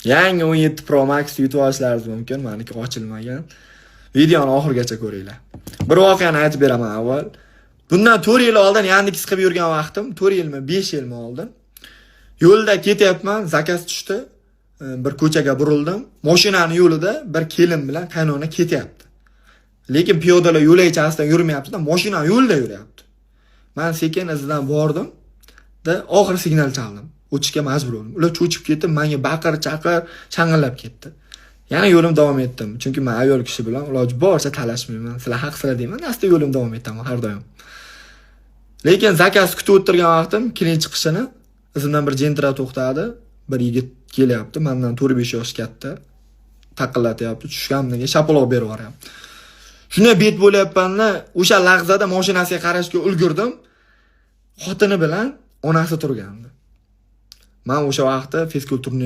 Yangi 17 Pro Max yutib olishlaringiz mumkin. Meniki ochilmagan. Videoni oxirigacha ko'ringlar. Bir voqeani aytib beraman avval. Bundan 4 yil oldin Yandex qilib yurgan vaqtim, 4 yilmi, 5 yilmi oldin. Yo'lda ketyapman, zakaz tushdi. Bir ko'chaga burildim. Mashinani yo'lida bir kelin bilan qaynona ketyapti. Lekin piyodalar yo'lakchasidan yurmayapti-da, mashina yo'lda yuryapti. Man sekin izidan bordim da oxiri signal chaldim. O'tishga majbur bo'ldim. Ular cho'chib ketib, menga baqir chaqir, shang'illab ketdi. Yana yo'lim davom etdim. Chunki men ayol kishi bilan iloji boricha talashmayman. Sizlar haqsizlar deyman, asta yo'lim davom etaman har doim. Lekin zakaz kutib o'tirgan vaqtim klient chiqishini izimdan bir Gentra to'xtadi. Bir yigit kelyapti, mendan 4-5 yosh katta. Taqillatyapti, tushganimdan keyin shapaloq berib yuboryapti. Shunday bet bo'lyapman-da, o'sha lahzada mashinasiga qarashga ulgurdim. Xotini bilan onasi turgandi. Men o'sha vaqtda fizkulturni